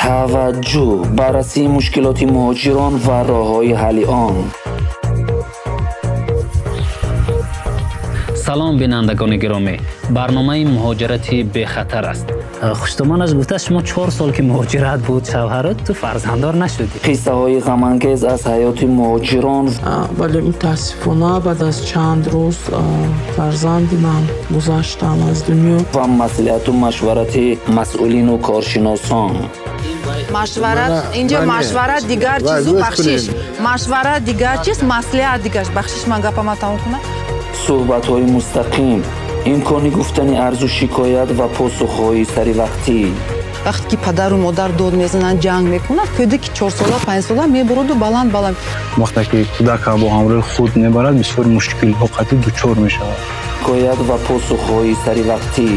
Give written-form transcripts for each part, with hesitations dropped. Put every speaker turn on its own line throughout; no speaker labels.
Таваҷҷӯҳ, баррасии мушкилоти муҳоҷирон ва роҳҳои ҳалли он.
Салом, бинандагони гиромӣ. Барномаи муҳоҷирати бехатар аст. Хуштомонаш гуфта, шумо 4 сол ки муҳоҷират буд шавҳарат, ту фарзанддор нашудӣ.
Қиссаҳои ғамангез аз ҳаёти муҳоҷирон.
Вале мутаассифона баъд аз чанд рӯз фарзанди ман гузаштам аз дунё.
Ва маслиҳату машварати масъулину коршиносон.
Машварат инҷо машварат дигар чизу бахшиш. Машварат дигар чиз, маслиҳат дигар. Бахшиш, ман гапама тамом кунам.
Суҳбатҳои мустақим, имкони гуфтани арзу шикоят ва посухҳои саривақтӣ.
Вақте ки падару модар дод мезананд, ҷанг мекунанд, кӯдаки 4 сола, 5 сола мебуруду баланд баланд.
Вақте ки кӯдака бо ҳамроҳи худ мебарад, бисёр мушкилҳо қатъи дучор мешавад.
Шикоят ва посухҳои саривақтӣ.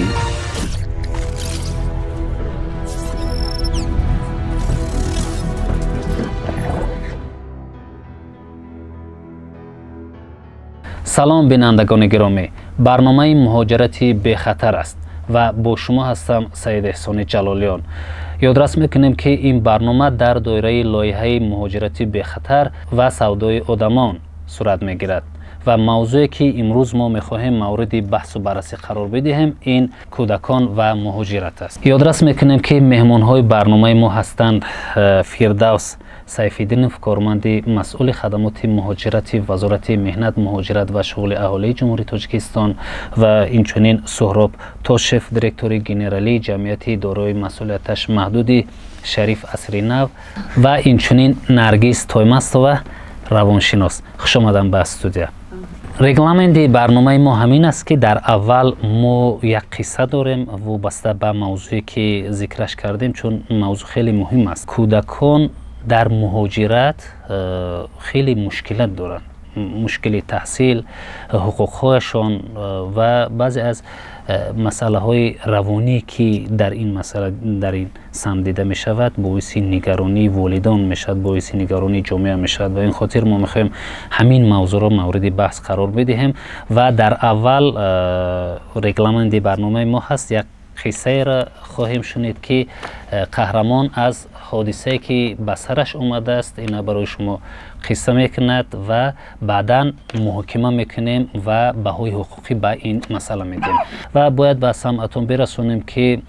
Салом, бинандагони гиромӣ. Барномаи муҳоҷирати бехатар аст ва бо шумо ҳастам Саид Эҳсони Ҷалолиён. Ёдрас мекунем, ки ин барнома дар доираи лоиҳаи муҳоҷирати бехатар ва савдои одамон сурат мегирад ва мавзӯе ки имрӯз мо мехоҳем мавриди баҳсу баррасӣ қарор бидиҳем, ин кӯдакон ва муҳоҷират аст. Ёдрас мекунем, ки меҳмонҳои барномаи мо ҳастанд Фирдавс Сайфиддинов, корманди масъули хадамоти муҳоҷирати Вазорати меҳнат, муҳоҷират ва шуғли аҳолии Ҷумҳурии Тоҷикистон ва инчунин Суҳроб Тошев, директори генералии ҷамъияти дорои масъулияташ маҳдуди Шариф Асри Нав ва инчунин Наргиз Тоймастова, равоншинос. Хуш омадам ба студия. Регламенти барномаи мо ҳамин аст, ки дар аввал мо як қисса дорем вобаста ба мавзӯе ки зикраш кардем, чун мавзӯъ хеле муҳим аст. Кӯдакон дар муҳоҷират хеле мушкилат доранд. Мушкили таҳсил, ҳуқуқҳояшон ва баъзе аз масъалаҳои равонӣ, ки дар ин масъала, дар ин самт дида мешавад, боиси нигаронии волидон мешавад, боиси нигаронии ҷомеа мешавад. Ба ин хотир мо мехоҳем ҳамин мавзӯъро мавриди баҳс қарор бидиҳем ва дар аввал регламенти барномаи мо ҳаст, як қиссаеро хоҳем шунид, ки қаҳрамон аз ҳодисае ки ба сараш омадааст, ина барои шумо қисса мекунад ва баъдан муҳокима мекунем ва баҳои ҳуқуқӣ ба ин масъала медиҳем. Ва бояд ба самъатон бирасонем, ки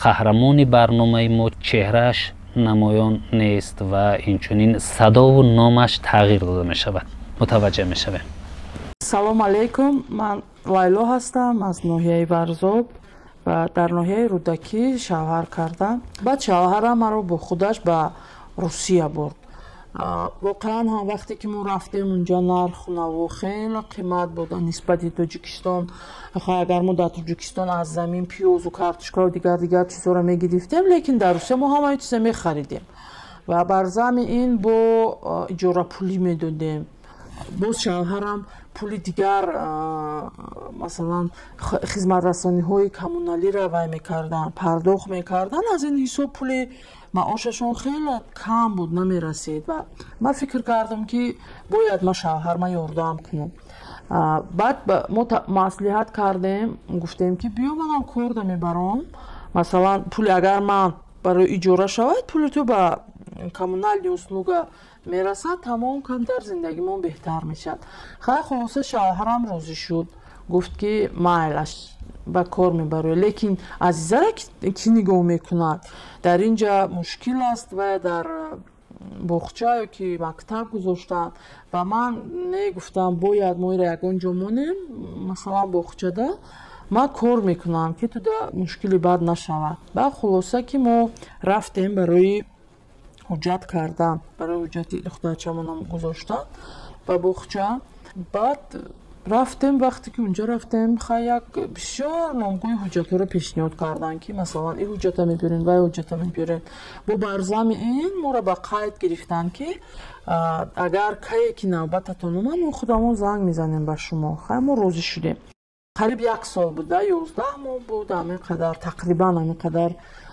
қаҳрамони барномаи мо чеҳрааш намоён нест ва инчунин садову номаш тағйир дода мешавад. Мутаваҷҷеҳ мешавем.
Салом алейкум, ман Лайло ҳастам аз ноҳияи Варзоб ва дар ноҳияи Рӯдакӣ шавҳар кардам. Баъд шавҳарам маро бо худаш ба Русия бурд. Воқеан ҳам вақте ки мо рафтем унҷа, нарху наво хеле қимат буд нисбати Тоҷикистон. Агар мо дар Тоҷикистон аз замин пиёзу картошкаву дигар дигар чизҳоро мегирифтем, лекин дар Русия мо ҳамаи чиза мехаридем ва бар зами ин бо иҷорапулӣ медодем. Боз шавҳарам пули дигар, масалан, хизматрасониҳои коммуналиро вай мекарданд, пардохт мекарданд. Аз ин ҳисоб пули маошашон хеле кам буд, намерасид. Ва ман фикр кардам, ки бояд ман шавҳарма ёрдам кунам. Баъд мо маслиҳат кардем, гуфтем, ки биё, манам корда мебарам. Масалан, пули агар ман барои иҷора шавад, пули ту ба коммунальный услуга мерасад, тамом, камтар зиндагимон беҳтар мешавад. Хай, хулоса, шавҳарам розӣ шуд, гуфт, ки майлаш, ба кор мебарӯ, лекин Азизара кӣ нигоҳ мекунад? Дар ин ҷа мушкил аст ва дар боғча ё ки мактаб гузоштанд. Ва ман не гуфтам, бояд мо ира ягон ҷо монем, масалан боғчада ман кор мекунам, ки туда мушкили бад нашавад. Баъд хулоса, ки мо рафтем барои ҳуҷҷат кардан, барои ҳуҷҷати духтарчамонам гузоштан ба боғча. Баъд рафтем, вақте ки унҷа рафтем, хай, як бисёр номгӯи ҳуҷҷатҳоро пешниҳод карданд, ки масалан ин ҳуҷҷата мебиёрем, вай ҳуҷҷата мебиёрем. Бо барзами ин моро ба қайд гирифтанд, ки агар кае ки навбататон омад, мо худамон занг мезанем ба шумо. Хай, мо розӣ шудем. Қариб як сол буда, 11 моҳ буд, ҳамин қадар, тақрибан ҳамин қадар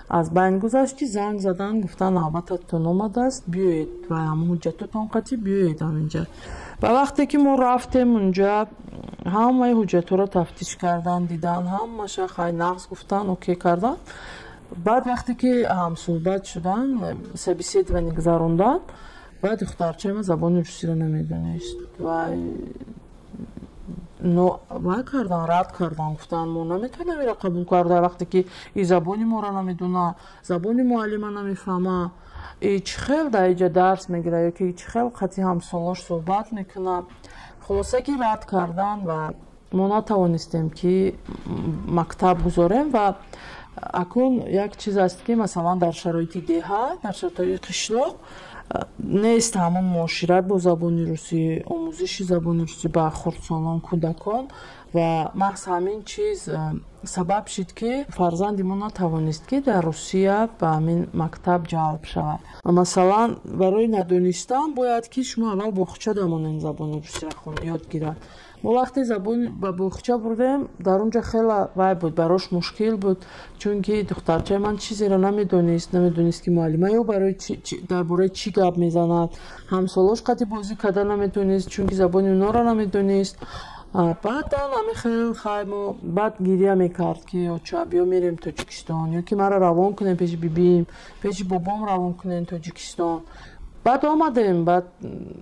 аз байн гузашт, ки занг задан, гуфтан, навбататон омадааст, биёед ва ҳамон ҳуҷҷатотон қатӣ биёед ҳаминҷа. Ва вақте ки мо рафтем унҷа, ҳамаи ҳуҷҷатҳоро тафтиш кардан, дидан, ҳамаша хай нағз гуфтан, окей кардан. Баъд вақте ки ҳамсӯҳбат шудан, собеседование гузаронданд, баъд духтарчаи ман забони русиро намедонист ва вай кардан, рад кардан, гуфтанд, мо наметавонем иро қабул карда, вақте ки и забони моро намедона, забони муаллима намефаҳма, и чӣ хел дар иҷа дарс мегирад ё ки чӣ хел қати ҳамсолош суҳбат мекунад. Хулоса, ки рад кардан ва мо натавонистем, ки мактаб гузорем. Ва акнун як чиз аст, ки масалан дар шароити деҳа, дар шароити қишлоқ нест ҳамон муошират бо забони русӣ, омӯзиши забони русӣ ба хурдсолон, кӯдакон. Ва маҳз ҳамин чиз сабаб шуд, ки фарзанди мо натавонист, ки дар Русия ба ҳамин мактаб ҷалб шавад. Масалан, барои надонистан бояд, ки шумо аввал боғча дамонед, забони русиро ёд гирад. Мо вақте забон ба боғча бурдем, дар он ҷо хела вай буд, барош мушкил буд, чунки духтарчаи ман чизеро намедонист, намедонист, ки муаллима ё барои дар бораи чӣ гап мезанад, ҳамсолош қати бозӣ карда наметонист, чунки забони онҳоро намедонист. Баъдан ҳамин хел, хай, мо баъд гиря мекард, ки оча, биё мерем Тоҷикистон, ё ки маро равон кунем пеши бибим, пеши бобом равон кунем Тоҷикистон. Баъд омадем, баъд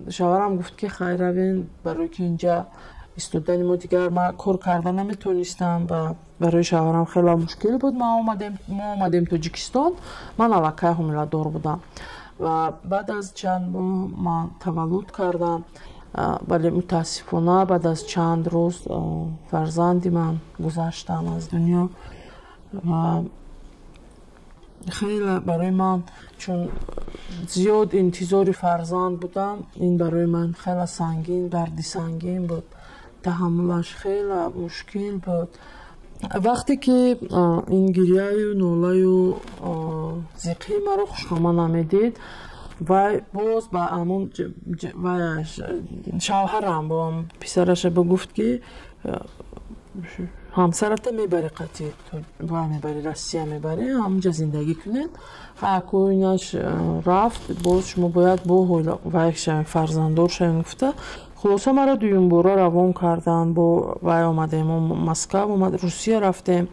шавҳарам гуфт, ки хай, равем, барои ки инҷа истодани мо дигар ман кор карда наметонистам ва барои шавҳарам хеле мушкил буд. Мо омадем Тоҷикистон, ман аллакай ҳомиладор будам ва баъд аз чанд моҳ ман таваллуд кардам, вале мутаассифона баъд аз чанд рӯз фарзанди ман гузаштам аз дунё. Ва хеле барои ман, чун зиёд интизори фарзанд будам, ин барои ман хеле сангин, дарди сангин буд, таҳаммулаш хеле мушкил буд. Вақте ки ин гиряю нолаю зиқии маро хушнома намедид, вай боз ба ҳамон ваяш, шавҳарам, бо писараша гуфт, ки ҳамсарата мебари, қатӣ вай мебари, Россия мебари, ҳамунҷа зиндагӣ кунед. Ҳакоинаш рафт, боз шумо бояд бо вай шавем, фарзанддор шавем, гуфта. Хулоса, маро дуюмбора равон карданд, бо вай омадем, Москав омад, Русия рафтем.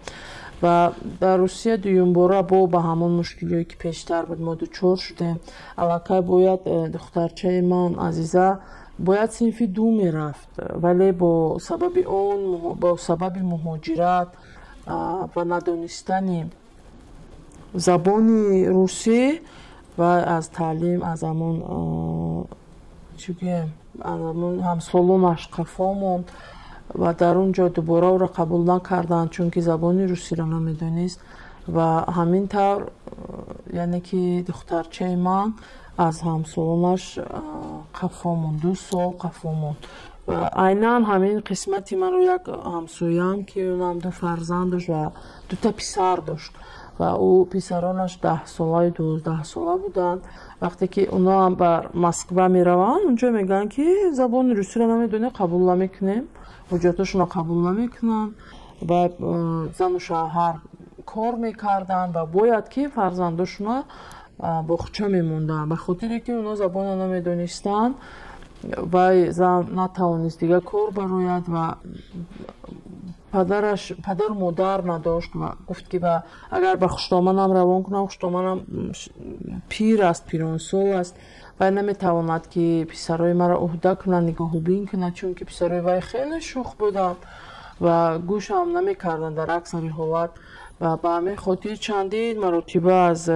Ва дар Русия дуюмбора бо ба ҳамон мушкилиҳое, ки пештар буд, мо дучор шудем. Аллакай бояд духтарчаи ман Азиза бояд синфи ду мерафт, вале бо сабаби он, бо сабаби муҳоҷират ва надонистани забони русӣ ва аз таълим, аз ҳамон, чӣ гӯем, ҳамсолонаш қафо монд ва дар он ҷо дубора ӯро қабул накарданд, чунки забони русиро намедонист. Ва ҳамин тавр, яъне ки духтарчаи ман аз ҳамсолонаш қафо монд, 2 сол қафо монд. Ва айнан ҳамин қисмати маро як ҳамсояам, ки унам ду фарзанд дошт ва дута писар дошт ва ӯ писаронаш 10-солаю 12-сола буданд. Вақте ки оноам ба Москва мераванд, унҷо мегӯянд, ки забони русиро намедонем, қабул намекунем, ҳуҷҷатошонро қабул намекунанд. Ва зану шавҳар кор мекарданд ва бояд ки фарзандошонро боғча мемонданд. Ба хотире ки онҳо забонро намедонистанд, вай зан натавонист дигар кор барояд ва падараш, падару модар надошт ва гуфт, ки агар ба хуштоманам равон кунам, хуштоманам пир аст, пиронсол аст, вай наметавонад, ки писарои маро уҳда кунад, нигоҳубин кунад, чунки писарои вай хеле шух буданд ва гӯшам намекарданд дар аксари ҳолат. Ва ба ҳамин хотир чандин маротиба аз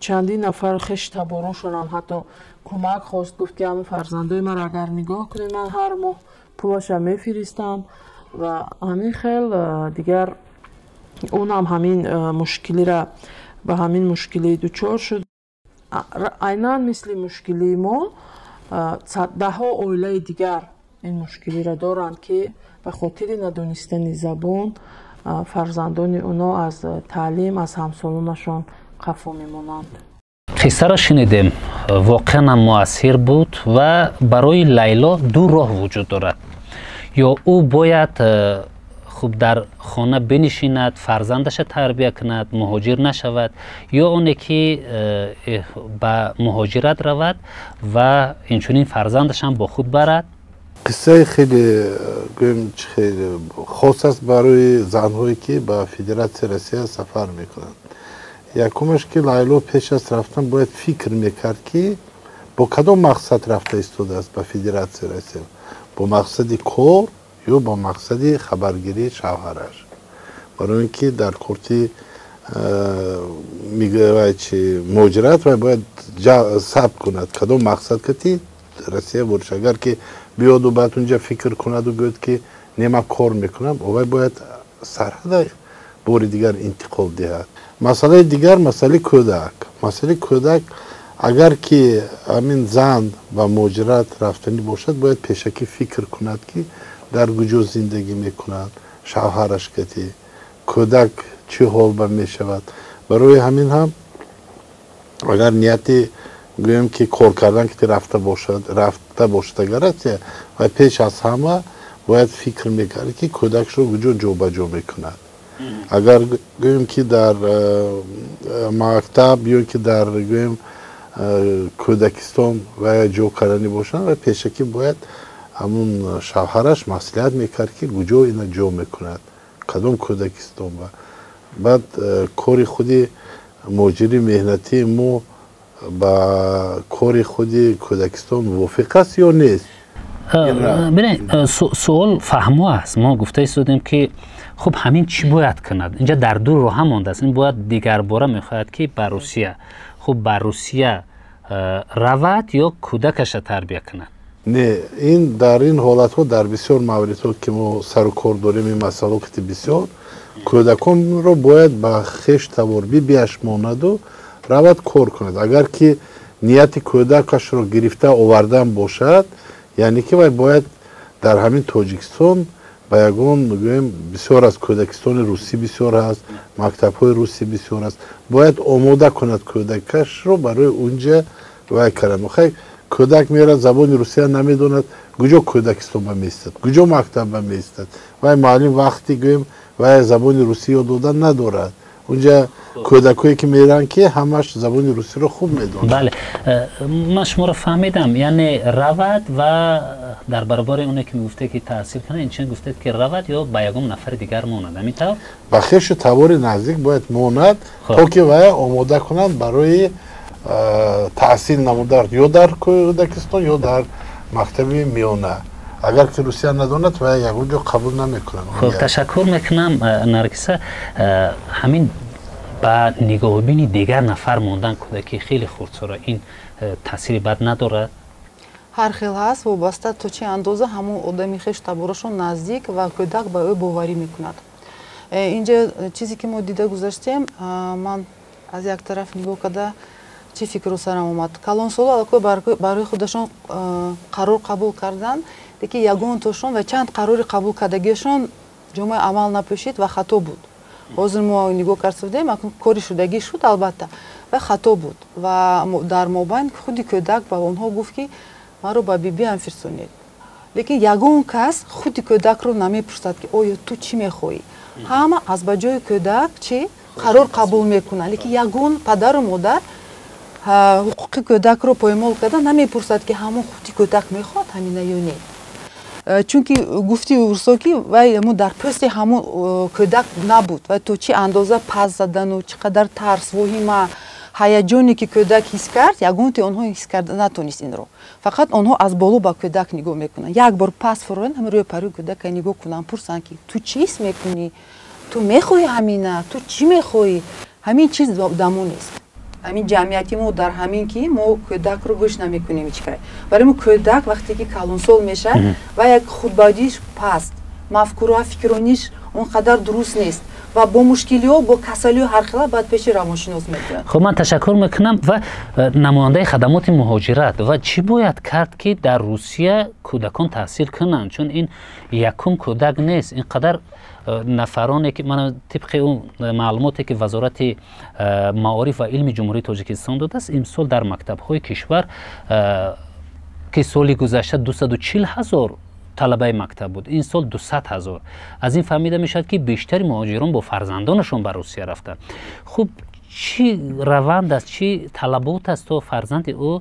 чандин нафар хештаборошонам ҳатто кӯмак хост, гуфт, ки ҳамин фарзандои маро агар нигоҳ кунед, ман ҳар моҳ пулаша мефиристам. Ва ҳамин хел дигар унам ҳамин мушкилира, ба ҳамин мушкилӣ дучор шуд. Айнан мисли мушкилии мо даҳҳо оилаи дигар ин мушкилиро доранд, ки ба хотири надонистани забон фарзандони оно аз таълим, аз ҳамсолонашон қафо мемонанд.
Қиссаро шунидем, воқеан ҳам муассир буд. Ва барои Лайло ду роҳ вуҷуд дорад: ё ӯ бояд хуб дар хона бинишинад, фарзандаша тарбия кунад, муҳоҷир нашавад, ё оне ки ба муҳоҷират равад ва инчунин фарзандашам бо худ барад.
Қиссаи хеле, гӯем, хеле хос аст барои занҳое, ки ба Федератсияи Россия сафар мекунанд. Якумаш, ки Лайло пеш аз рафтан бояд фикр мекард, ки бо кадом мақсад рафта истодааст ба Федератсияи Россия: бо мақсади кор ё бо мақсади хабаргирии шавҳараш. Барои ин ки дар корти чи муҳоҷират вай бояд сабт кунад, кадом мақсад кати Россия ворид. Агар ки биёду баъд унҷа фикр кунаду гӯяд, ки не, ман кор мекунам, вай бояд сарҳада бори дигар интиқол диҳад. Масъалаи дигар, масъалаи кӯдак. Масъалаи кӯдак, агар ки ҳамин зан ба муҳоҷират рафтанӣ бошад, бояд пешакӣ фикр кунад, ки дар куҷо зиндагӣ мекунад шавҳараш кати, кӯдак чӣ ҳол ба мешавад. Барои ҳамин ҳам, агар нияти, гӯем ки, кор кардан ки рафта бошад агар Россия, ва пеш аз ҳама бояд фикр мекард, ки кӯдакшро куҷо ҷобаҷо мекунад. Агар, гӯем ки, дар мактаб ё ки дар, гӯем, кӯдакистон ва ҷо карданӣ бошанд, ва пешакӣ бояд ҳамун шавҳараш маслиҳат мекард, ки куҷо ина ҷо мекунад, кадом кӯдакистон. Ба баъд кори худи муҳоҷири меҳнатии мо ба кори худи кӯдакистон мувофиқ аст ё нест.
Бинед, суол фаҳмо аст. Мо гуфта истодем, ки хуб, ҳамин чӣ бояд кунад? Инҷа дар ду роҳа мондааст. Ин бояд дигарбора мехоҳад, ки ба Русия, хуб, ба Русия равад ё кӯдакаша тарбия кунад?
Не, ин дар ин ҳолатҳо, дар бисёр мавридҳо, ки мо сару кор дорем ин масъало ки, бисёр кӯдаконро бояд ба хеш табор, бибиаш монаду равад кор кунад. Агар ки нияти кӯдакашро гирифта овардан бошад, яъне ки вай бояд дар ҳамин Тоҷикистон ба ягон, гӯем, бисёр аз кӯдакистони русӣ бисёр ҳаст, мактабҳои русӣ бисёр аст, бояд омода кунад кӯдакашро барои унҷа вай кардан. Хай, кӯдак мерад, забони русия намедонад, куҷо кӯдакистон ба меистад, куҷо мактаб ба меистад? Вай муаллим вақти, гӯем, вай забони русӣ ёд додан надорад. Унҷа кӯдакое ки меранд, ки ҳамаш забони русиро хуб медонанд.
Бале, ман шуморо фаҳмидам. Яъне равад ва дар баробари оне ки мегуфте, ки таҳсил кунад, инчунин гуфтед, ки равад ё ба ягон нафари дигар монад, ҳамин тавр?
Ба хешу табори наздик бояд монад, то ки вай омода кунанд барои таҳсил намудан ё дар кӯдакистон, ё дар мактаби миёна. Агар ки русия надонад, вай ягон ҷо қабул намекунанд.
Хуб, ташаккур мекунам, Наргиса. Ҳамин ба нигоҳубини дигар нафар мондан кӯдаки хеле хурдсола, ин таъсири бад надорад?
Ҳар хел ҳаст, вобаста то чӣ андоза ҳамон одами хеш таборашон наздик ва кӯдак ба ӯ боварӣ мекунад. Инҷа чизе ки мо дида гузаштем, ман аз як тараф нигоҳ карда, чӣ фикру сарам омад: калонсоло аллакай барои худашон қарор қабул карданд, лекин ягонтошон ва чанд қарори қабул кардагиашон ҷомаи амал напӯшид ва хато буд. Ҳозир мо нигоҳ карда будем, акнун кори шудагӣ шуд, албатта, ва хато буд. Ва дар мобайн худи кӯдак ба онҳо гуфт, ки маро ба бибиам фирсонед. Лекин ягон кас худи кӯдакро намепурсад, ки оё ту чӣ мехоҳӣ. Ҳама аз ба ҷои кӯдак чӣ қарор қабул мекунанд, лекин ягон падару модар ҳуқуқи кӯдакро поймол карда намепурсад, ки ҳамон худи кӯдак мехоҳад ҳамина ё не. Чунки гуфти урсо, ки вай дар пӯсти ҳамон кӯдак набуд ва то чӣ андоза пас задану чӣ қадар тарс, воҳима, ҳаяҷоне ки кӯдак ҳис кард, ягонте онҳо ҳис карда натонист инро. Фақат онҳо аз боло ба кӯдак нигоҳ мекунанд. Як бор пас фуроянд, ҳамин рӯи парӯи кӯдака нигоҳ кунанд, пурсанд, ки ту чӣ ҳис мекунӣ, ту мехоҳӣ ҳамина, ту чӣ мехоҳӣ? Ҳамин чиз дамо нест. Ҳамин ҷамъияти мо дар ҳамин, ки мо кӯдакро гӯш намекунем ҳеҷ кай. Барои мо кӯдак вақте ки калонсол мешавад ва як худбадиш паст, мафкура, фикрониш он қадар дуруст нест ва бо мушкилиҳо, бо касалиҳо ҳархела баъд пеши равоншинос мекунанд.
Хуб, ман ташаккур мекунам. Ва намояндаи хадамоти муҳоҷират, ва чӣ бояд кард, ки дар Русия кӯдакон таҳсил кунанд? Чун ин якум кӯдак нест, ин қадар нафароне ки ман, тибқи он маълумоте ки Вазорати маориф ва илми Ҷумҳурии Тоҷикистон додааст, имсол дар мактабҳои кишвар, ки соли гузашта 240 ҳазор талабаи мактаб буд, ин сол 200 ҳазор. Аз ин фаҳмида мешавад, ки бештари муҳоҷирон бо фарзандонашон ба Русия рафтанд. Хуб, чӣ раванд аст, чӣ талабот аст, то фарзанди ӯ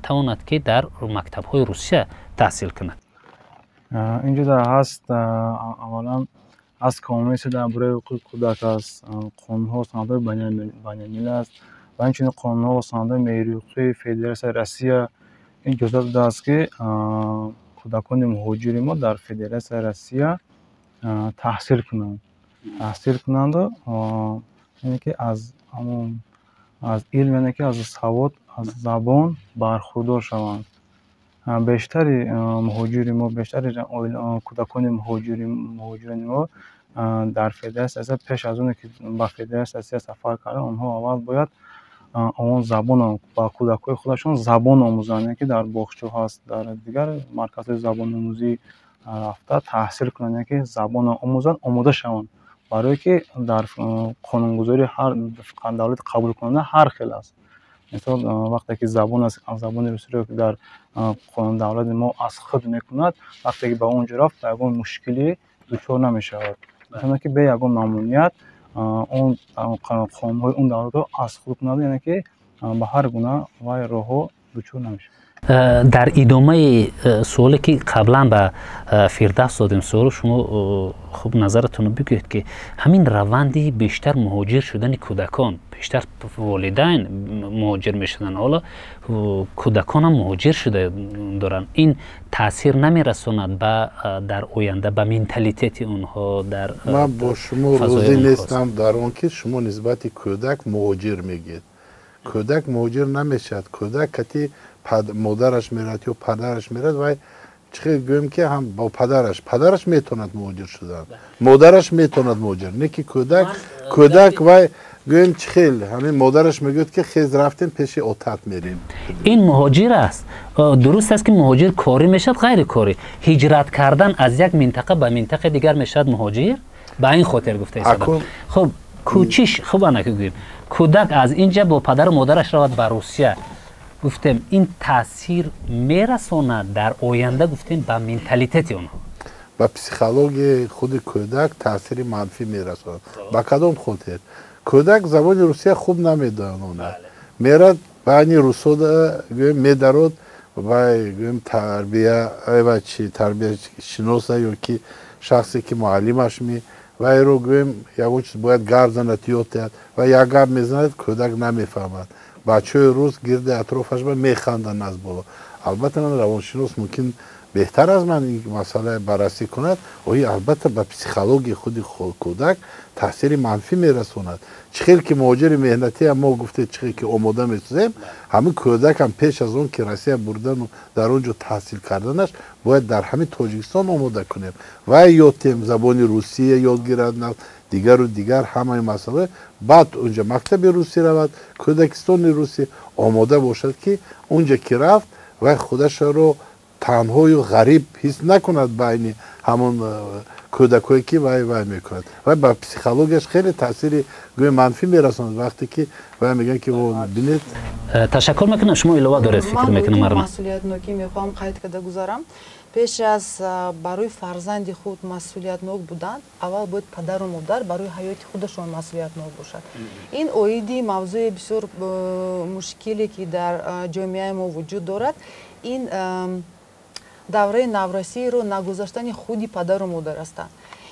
тавонад, ки дар мактабҳои Русия таҳсил кунад?
Инҷо дар ҳаст, аввалан Аз конвенсия дар бораи ҳуқуқи кӯдак аст, қонунҳо, санадҳои байналмилал аст ва инчунин қонунҳо ва санадҳои меъёрии ҳуқуқии Федератсияи Россия иҷозат додааст, ки кӯдакони муҳоҷири мо дар Федератсияи Россия таҳсил кунанду, яъне ки аз ҳамон аз илм, яъне ки аз савод, аз забон бархурдор шаванд. Бештари муҳоҷири мо, бештари кӯдакони муҳоҷирони мо дар Федератсияи Россия, пеш аз оне ки ба Федератсияи Россия сафар кардан, онҳо аввал бояд он забон ба кӯдакҳои худашон забон омӯзанд, яъне ки дар боғчаҳо ҳаст, дар дигар марказҳои забономӯзӣ рафта таҳсил кунанд, яъне ки забонро омӯзанд, омода шаванд, барое ки дар қонунгузории ҳар давлати қабулкунанда ҳар хел аст. Мисол, вақте ки забон аст, забони русиро дар давлати мо аз худ мекунад, вақте ки ба он ҷо рафт, ба ягон мушкилӣ дучор намешавад, метавонад ки бе ягон мамнуният он қонунҳои он давлатро аз худ кунад, яъне ки ба ҳар гуна вай роҳҳо дучор намешавад.
Дар идомаи суоле ки қаблан ба Фирдавс додем суолу, шумо хуб назаратонро бигӯед, ки ҳамин раванди бештар муҳоҷир шудани кӯдакон, бештар волидайн муҳоҷир мешуданд, ҳоло кӯдаконам муҳоҷир шуда доранд, ин таъсир намерасонад ба дар оянда ба менталитети онҳо дар
Ман бо шумо розӣ нестам дар он ки шумо нисбати кӯдак муҳоҷир мегӯед. Кӯдак муҳоҷир намешавад. Кӯдак кати модараш мерад ё падараш мерад, вай чӣ хел гӯем ки ҳам бо падараш метавонад муҳоҷир шудан, модараш метавонад муҳоҷир, не ки кӯдак. Вай гӯем чӣ хел ҳамин модараш мегӯяд ки хез, рафтем пеши отат мерем.
Ин муҳоҷир аст. Дуруст аст ки муҳоҷир корӣ мешавад, ғайрикорӣ. Ҳиҷрат кардан аз як минтақа ба минтақаи дигар мешавад муҳоҷир, ба ин хотир гуфта истодам. Хуб, кӯчиш, хуб, ана ки гӯем, кӯдак аз инҷа бо падару модараш равад ба Русия, гуфтем, ин таъсир мерасонад дар оянда, гуфтем, ба менталитети онҳо?
Ба психологияи худи кӯдак таъсири манфӣ мерасонад. Ба кадом хотир? Кӯдак забони русия хуб намедонад, мерад байни русода, гӯем, медарод, вай, гӯем, тарбия ва чи тарбияшиноса ё ки шахсе ки муаллимаш ми вайро, гӯем, ягон чиз бояд гап занад, ёд диҳад ва як гап мезанад, кӯдак намефаҳмад. Бачаҳои рус гирди атрофаш ба механданд аз боло. Албатта, ман равоншинос мумкин беҳтар аз ман ин масъала баррасӣ кунад. Ои, албатта, ба психологияи худи кӯдак таъсири манфӣ мерасонад. Чӣ хел ки муҳоҷири меҳнатиам мо гуфтед, чӣ хел ки омода месозем, ҳамин кӯдакам пеш аз он ки Россия бурдану дар он ҷо таҳсил карданаш, бояд дар ҳамин Тоҷикистон омода кунем, вай ёд тем, забони русия ёд гирад, дигару дигар ҳамаи масъала. Баъд унҷа мактаби русӣ равад, кӯдакистони русӣ, омода бошад, ки унҷа ки рафт, вай худашро танҳою ғариб ҳис накунад байни ҳамон кӯдакое ки вай мекунад. Вай ба психологияш хеле таъсири, гӯем, манфӣ мерасонад, вақте ки вай мегӯянд ки бинед.
Ташаккур мекунам. Шумо илова доред, фикр мекунам.
Масъулиятнокӣ мехоҳам қайд карда гузарам. Пеш аз барои фарзанди худ масъулиятнок будан, аввал бояд падару модар барои ҳаёти худашон масъулиятнок бошад. Ин оиди мавзӯи бисёр мушкиле ки дар ҷомеаи мо вуҷуд дорад, ин давраи наврасиро нагузаштани худи падару модар ҳастанд,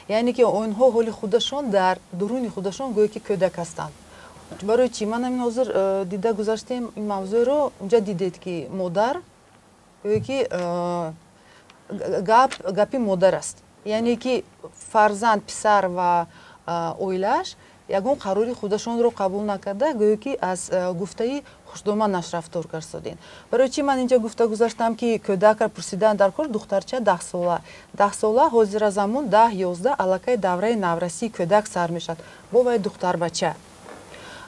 яъне ки онҳо ҳоли худашон дар дуруни худашон гӯё ки кӯдак ҳастанд. Барои чӣ ман ҳамин ҳозир дида гузаштем ин мавзӯъро? Унҷа дидед ки модар гӯё ки гап гапи модар аст, яъне ки фарзанд, писар ва оилааш ягон қарори худашонро қабул накарда, гӯё ки аз гуфтаи хушдоманаш рафтор карсодин. Барои чӣ ман инҷа гуфта гузаштам, ки кӯдакро пурсидан дар кор? Духтарча 10 сола, 10 сола, ҳозира замон 10, 11, аллакай давраи наврасии кӯдак сар мешавад бо вай духтарбача.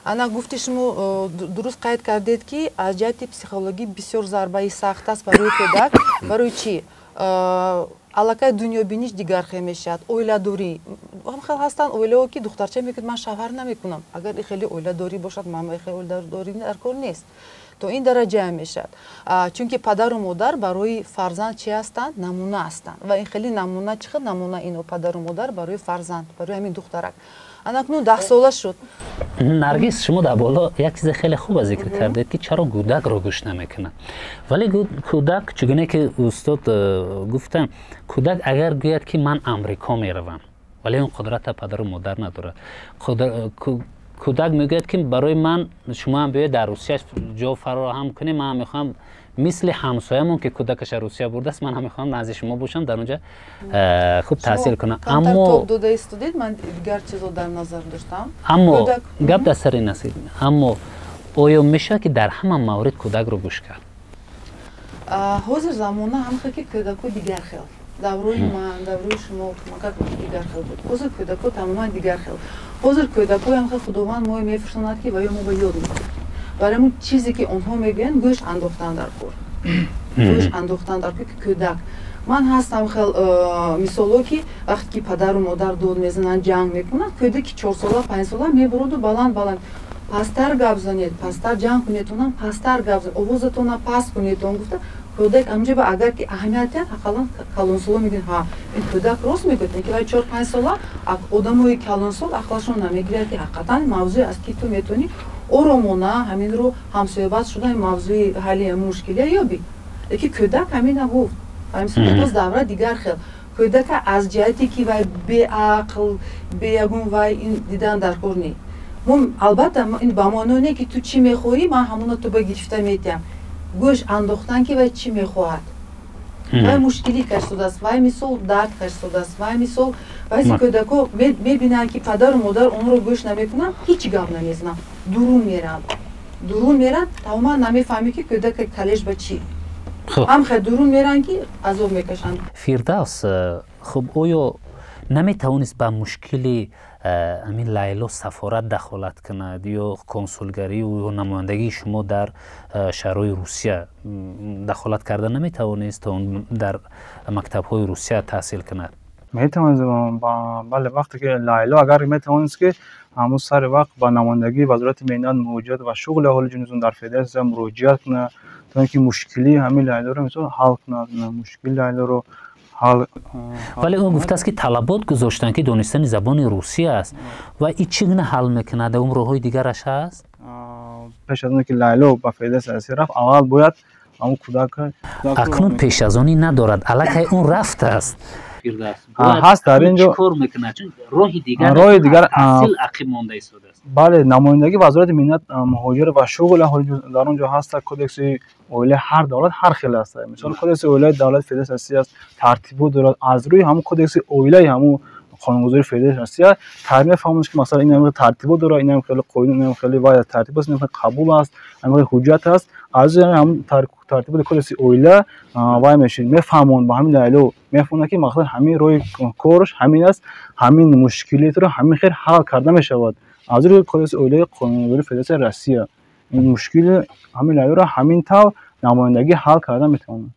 Ана гуфти шумо дуруст қайд кардед, ки аз ҷиҳати психологӣ бисёр зарбаи сахт аст барои кӯдак. Барои чӣ? Аллакай дунёбиниш дигархел мешавад, оиладорӣ ҳам хел ҳастанд оилаҳо, ки духтарча мегӯяд: «Ман шавҳар намекунам, агар хеле оиладорӣ бошад, ман хеле оиладорӣ дар кор нест». То ин дараҷа мешавад, чунки падару модар барои фарзанд чӣ ҳастанд? Намуна ҳастанд. Ва ин хеле намуна, чӣ хел намуна ино падару модар барои фарзанд, барои ҳамин духтарак анакнун 10 сола шуд.
Наргиз, шумо дар боло як чизи хеле хуба зикр кардед, ки чаро кӯдакро гӯш намекунад. Вале кӯдак, чугуне ки устод гуфтанд, кӯдак агар гӯяд, ки ман Амрико меравам. Вале он қудрата падару модар надорад. Кӯдак мегӯяд, ки барои ман шумо ҳам биёед, дар Русия ҷо фароҳам кунед, ман мехоҳам мисли ҳамсоямон, ки кӯдакаша Русия бурдааст, ман ҳам мехоҳам назди шумо бошам, дар онҷа хуб таҳсил кунам.
Аммо дода истодед, ман дигар чизо дар назар доштам.
Аммо гап дар сари ин аст, аммо оё мешавад, ки дар ҳама маврид кӯдакро гӯш кард?
Ҳозир замона ҳамхел, ки кӯдако дигар хел. Даврои ман, даврои шумо камакак дигар хел буд. Ҳозир кӯдако тамоман дигар хел. Ҳозир кӯдакои ҳамхел Худованд мои мефурсонад, ки ваё мо ба ёд мекунад. Барои ҳамун чизе, ки онҳо мегӯянд, гӯш андохтан дар кор, гӯш андохтан дар кор, ки кӯдак ман ҳастам хел мисоло, ки вақте ки падару модар дод мезананд, ҷанг мекунанд, кӯдаки 4-сола, 5-сола мебуроду баланд баланд: «Пасттар гап занед, пасттар ҷанг кунедтонам, пасттар гап занед, овозатона паст кунедтон», гуфта. Кӯдак амҷоба агар ки аҳамият диҳад, ақаллан калонсоло мегӯянд: «Ҳа, ин кӯдак рост мегӯяд». Ки вай 4-5 сола, одамои калонсол ақлашон намегирад, ки ҳақиқатан мавзӯе аст, ки ту метавонӣ оромона ҳаминро ҳамсӯҳбат шуда, мавзӯи ҳалли мушкилия ёбӣ. Лекин кӯдак ҳамина гуфт. Боз давра дигар хел. Кӯдака аз ҷиҳате, ки вай беақл, беягон вай ин дидан дар кор не. Мо албатта ин ба маъно не, ки ту чӣ мехоҳӣ, ман ҳамона ту ба гирифта метиҳам. Гӯш андохтан, ки вай чӣ мехоҳад, вай мушкилӣ кашидааст, вай мисол дард кашидааст, вай мисол баъзе кӯдако мебинанд, ки падару модар онро гӯш намекунанд, ҳеҷ гап намезананд, дурун меранд, дурун меранд, тамоман намефаҳмӣ, ки кӯдака калеш ба чӣ ҳамхел дурун меранд, ки азоб мекашанд.
Фирдавс, хуб, оё наметавонист ба мушкили ҳамин Лайло сафорат дахолат кунад ё консулгарию ё намояндагии шумо дар шаҳрҳои Русия дахолат карда наметавонист, то он дар мактабҳои Русия таҳсил кунад?
Метавонист, бале. Вақте ки Лайло агар метавонист, ки ҳамун сари вақт ба намояндагии Вазорати меҳнат, муҳоҷират ва шуғли аҳолии ҷумҳурият дар федератсия муроҷиат кунад, то ин ки мушкилии ҳамин Лайлоро мисол ҳал кунад, мушкили Лайлоро ҳал.
Вале ӯ гуфтааст, ки талабот гузоштанд, ки донистани забони русия аст, ва и чӣ гуна ҳал мекунад? Он роҳҳои дигараш ҳаст?
Пеш аз оне ки Лайло ба Федератсияи Россия рафт, аввал бояд ҳамун кӯдак
Акнун пеш аз оне надорад, аллакай он рафтааст.
Ҳаст дар ин ҷо.
Кор мекунад, чун роҳи дигар
роҳи дигар
таҳсил ақиб монда истодааст.
Бале, намояндагии Вазорати меҳнат, муҳоҷират ва шуғли аҳолӣ дар он ҷо ҳаст. Кодекси оилаи ҳар давлат ҳар хел аст. Мисол, кодекси оилаи давлати Федератсияи Россия аст, тартибот дорад. Аз рӯи ҳамун кодекси оилаи ҳамун қонунгузории Федератсияи Россия таъриф мефаҳмонад, ки масалан, ин тартибот дорад, ин хеле қонун, ин хеле вай тартиб аст, ин хеле қабул аст, ин хеле ҳуҷҷат аст. Аз рӯи ҳамун тартиботи кодекси оила вай мешавад, мефаҳмонд, ба ҳамин Лайло мефаҳмонад, ки мақсад ҳамин роҳи корш ҳамин аст, ҳамин мушкилиятро ҳамин хел ҳал карда мешавад. Аз рӯи кодекси оилаи қонунгузории Федератсияи Россия ин мушкили ҳамин Лайлоро ҳамин тавр намояндагӣ ҳал карда метавонад.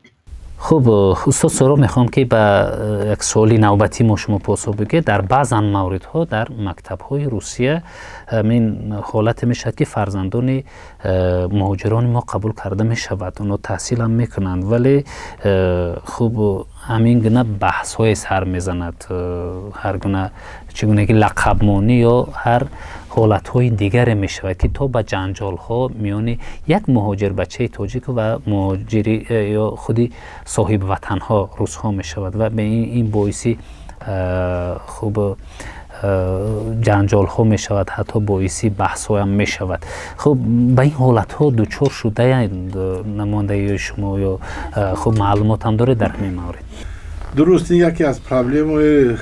Хуб, устод Суҳроб, мехоҳам, ки ба як суоли навбатӣ мо шумо посух бигӯед. Дар баъзан мавридҳо дар мактабҳои Русия ҳамин ҳолате мешавад, ки фарзандони муҳоҷирони мо қабул карда мешавад, онҳо таҳсилам мекунанд, вале хуб, ҳамин гуна баҳсҳое сар мезанад, ҳар гуна чӣ гуна ки лақабмонӣ ё ҳар ҳолатҳои дигаре мешавад, ки то ба ҷанҷолҳо миёни як муҳоҷирбачаи тоҷик ва муҳоҷири ё худи соҳибватанҳо, русҳо мешавад, ва ин боиси хуб ҷанҷолҳо мешавад, ҳатто боиси баҳсҳоям мешавад. Хуб, ба ин ҳолатҳо дучор шудаянд намояндагиҳои шумо ё хуб, маълумотам доред дар ҳамин маврид?
Дуруст, ин яке аз проблемаҳои